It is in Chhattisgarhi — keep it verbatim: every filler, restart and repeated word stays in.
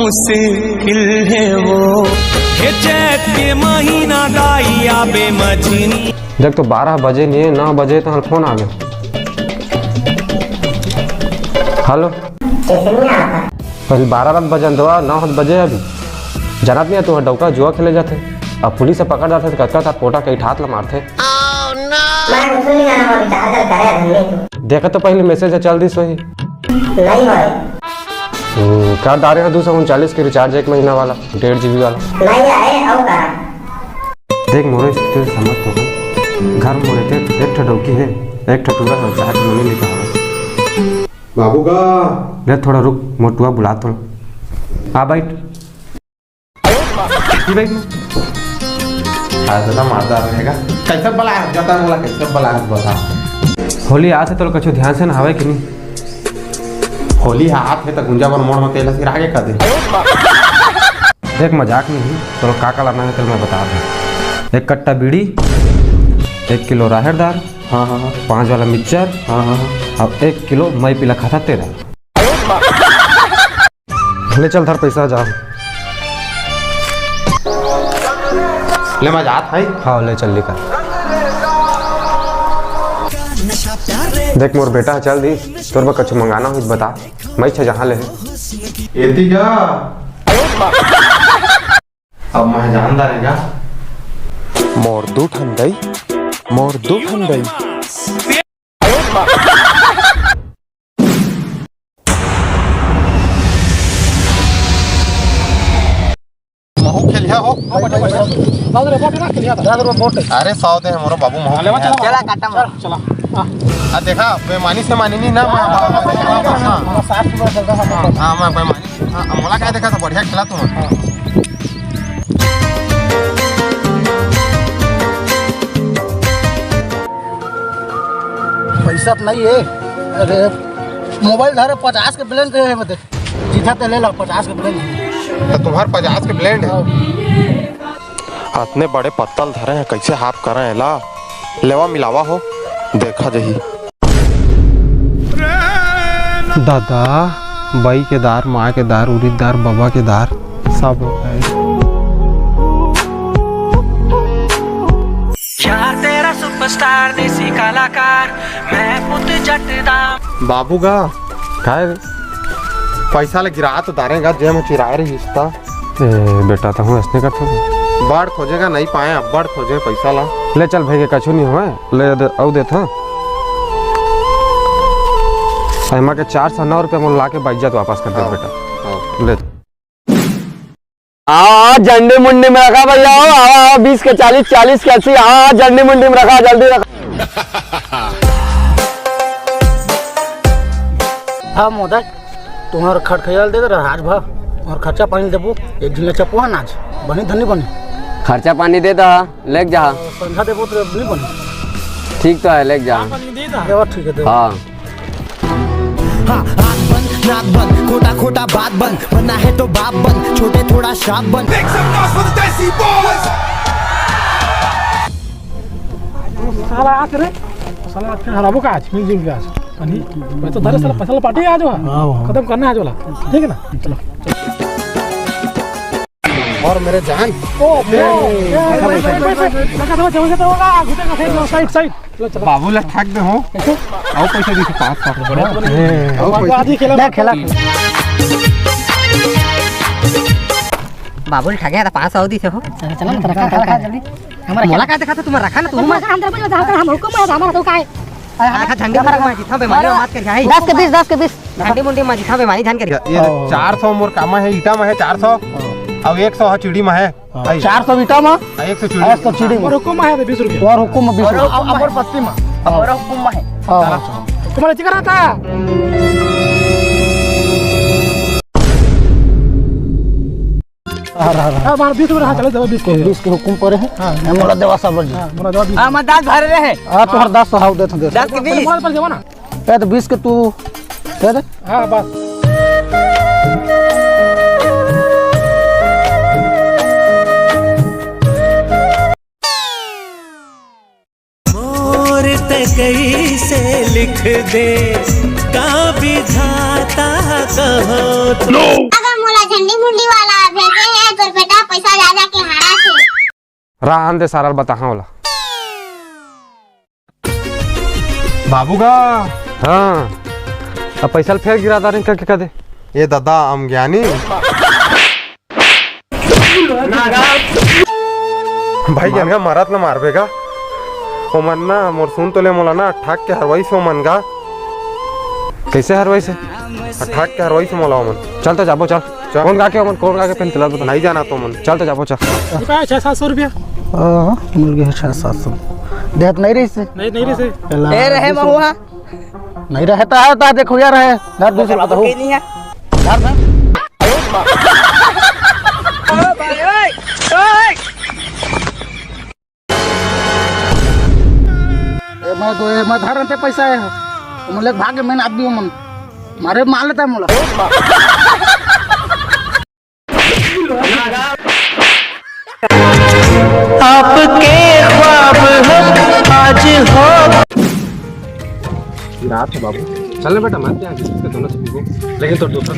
मुश्किल हे वो। हे चैत के महीना दाई आबे मझिनी। देख तो बारह बजे नहीं है, नौ बजे तो फोन आ गया। हेलो। पहले बारह रात बजन दवा, नौ हाथ बजे अभी। जानत नहीं है, तू डौका जुआ खेले जाथे। अब पुलिस से पकड़ जाथे तो कतका साथ पोटा के ठात ल मारथे। मैं कुछ नहीं जाना, अभी चार्जर करे धन्ने तू। देखे तो पहले मैसेज चल दिस वही। नहीं भाई। हम्म, कर डारे हैं दो सौ उनचालीस के रिचार्ज एक महीना वाला, डेढ़ जीबी वाला। नहीं आए, आओ करा। देख मोरे स्थिति समझ तो कर। घर मोरे ते एक ठो डौकी है, एक ठो टूरा है, चार ठो मनी लिखा है। बाबू का। ले थोड़ा रुक, मोटुआ बुला थोड़ा। आ बैठ। की बैठ। हाँ, तो ना मारदा रहेगा। कैसे बला है? जता बोला, कैसे बला है, बता। होली आत हे तो कछु ध्यान से नहावे कि नहीं? होली हा आत हे तो गुंजा बर मोड़ में तेल सिर आगे कर दे। देख, मजाक नहीं, तो का का लाना है, तेल मैं बता दूँ। एक कट्टा बीड़ी, एक किलो राहड़ दार, हाँ, हाँ, हाँ। पाँच वाला मिक्सचर, हाँ, हाँ, हाँ। अब एक किलो मई पीला खाता तेरा। ले चल, धर पैसा, जा। ले, मैं जात हई। हाँ, ले चल, निकल। देख मोर बेटा, चल दी, तोर बर कछु मंगाना होही त बता, मैं इच्छा जहाँ ले। एती जा। अब मैं जानदा रहेगा। मोर दू ठन दई, मोर दू ठन दई। महू खेलिया हो। अरे सौ दे हमरो बाबू महू खेलिया। चला काटा मार। चला। आ देखा, बेमानी से मानी नहीं ना, मैं, हाँ, हाँ, मैं बेमानी, हाँ, मोला क्या देखा था, बढ़िया खेला तुम। पैसा तो नहीं है। अरे, मोबाइल धरे पचास के ब्लेंड है, बते। जीता ते ले ला, पचास के ब्लेंड। तो तुम्हार पचास के ब्लेंड है? हाँ। अतने बड़े पत्तल धरे हैं, कैसे हाफ करें एला? लेवा मिलावा हो, देखा जही। दादा, बई के दार, माँ के दार, उरीद दार, बबा के दार, सब हो गए। यार तेरा सुपरस्टार देसी कलाकार, मैं पुत जट दा। बाबू गा, काय रे? पैसा ले गिरा तो दारेगा, जे में चिराए रही रिश्ता। ए, बेटा, तहूँ ऐसने करथो। बड़ खोजेगा, नहीं पाए, अब्बड़ खोजे पैसा ला। ले चल भाई, के कछु नहीं हुआ, ले दे, अउ देत, हाँ। एमा के चार सौ नौ रुपया मोला लाके बाइज्जत वापस कर दे, हाँ, बेटा। हाँ। ले। आ, झंडी मुंडी में रखा भैया, आओ, आओ, आओ, बीस के चालीस, चालीस के अस्सी, हाँ, झंडी मुंडी में रखा, जल्दी रखा। हाँ, मोदक। तुम्हार खटखैया ल दे दे आज भा, और खर्चा पानी देबो, एक झिल्ला चपुआ नाच, बनी धनी बनी। खर्चा पानी दे दा, लेके जा। संझा देबो तो नहीं बनी। ठीक तो है, लेके जा। पानी दे दा। देवा ठीक है, देवा। हाँ। हाँ, आँख बंद, नाक बंद, खोटा खोटा बात बंद, बनना है तो बाप बन, छोटे थोड़ा श्राप बन। Make some noise for the Desi Boys। साला आज रे, साला आज के हराबो का आज, मिलजुल के आज। अनि मैं तो धरे साला पैसा पार्टी आज हो। हाँ, हाँ। खत्म करना है आज वाला। ठीक है ना? चलो। और मेरे जान। ओ, ए, ए, ए, ए, ए, ए, ए, ए, साइड, साइड। चलो, चलो। बाबू ला ठग दे हो। कैसे? आओ पैसा दे पाँच सौ। ए, आओ पैसा। आदि खेला। खेला। बाबू ला ठगे त पाँच सौ दिसे हो। चलो, चलो, रखा, रखा, रखा, जल्दी। हमारा मोला का देखा था, तुम्हारा रखा ना, तुम। हम तो कुछ बता, हम हुकुम है, हमारा तो का है? रखा झंडी मुंडी में जीता बेमानी मत कर जाए। दस के बीस, दस के बीस। झंडी मुंडी में जीता बेमानी ध्यान कर। ये, ये हाँ। चार सौ मोर कामा है, ईटा में है चार सौ। हाँ। अब एक सौ है चिड़ी में है। हाँ। आई। चार सौ ईटा में, हाँ, एक सौ चिड़ी। एक सौ चिड़ी में। और हुकुम है तो बीस रुपया। और हुकुम में बीस रुपया। अब, अब और बस्ती में। अब और हुकुम में है। हाँ। तुम्हारा चिकन आता है। हाँ, हाँ, हाँ। हाँ, मार बीस रुपया, हाँ, चलो, दो बीस के। बीस के हुकुम पड़े हैं। हाँ। ए, मोला देवा सब जी। हाँ, मोला देवा बीस। हाँ, मैं दस भरे रहे। हाँ, तुम्हारा दस तो हाउ देत, देत। दस के बीस। मोबाइल पर देवा ना। ए, तो बीस के तू दे दे। हाँ, बस। मोर ते कैसे लिख दे, का विधाता कहो तो। अगर मोला झंडी मुंडी राह आन दे सारा ल बताहा ओला। बाबू गा। हाँ, अब पैसा ल फेर गिरा डारेन कहिके कह दे। ए ददा, अमगेनी। भाई, एन गा मरत ल मारबे गा। ओमन ना मोर सुन तो ले, मोला ना अठाक के हरवाइस ओमन गा। कइसे हरवाइस हे? अठाक के हरवाइस मोला ओमन। चल तो जाबो, चल। चल। कोन गा के ओमन, कोन गा के पहन तेला बता। नहीं जाना तो मन। चल तो जाबो, चल। रुपया छः सात सौ रुपया। हाँ, मिल गया छः सात सौ। देत नहीं रहिस हे। नहीं, नहीं रहिस हे। ए रहे महुआ। नहीं रहता है, ता देखो यार है। धर दूसरा बताओ। नहीं है। धर, धर। ए, मैं दो, ए, मैं धर रहे पैसा है। मन ले भागे, मैंने आदमी मन मारे, मार लेता है मोला। आपके ख्वाब हम आज हो। रात है बाबू, चल ना बेटा, मैं क्या दोनों से पीबो, लेकिन तो दूसरा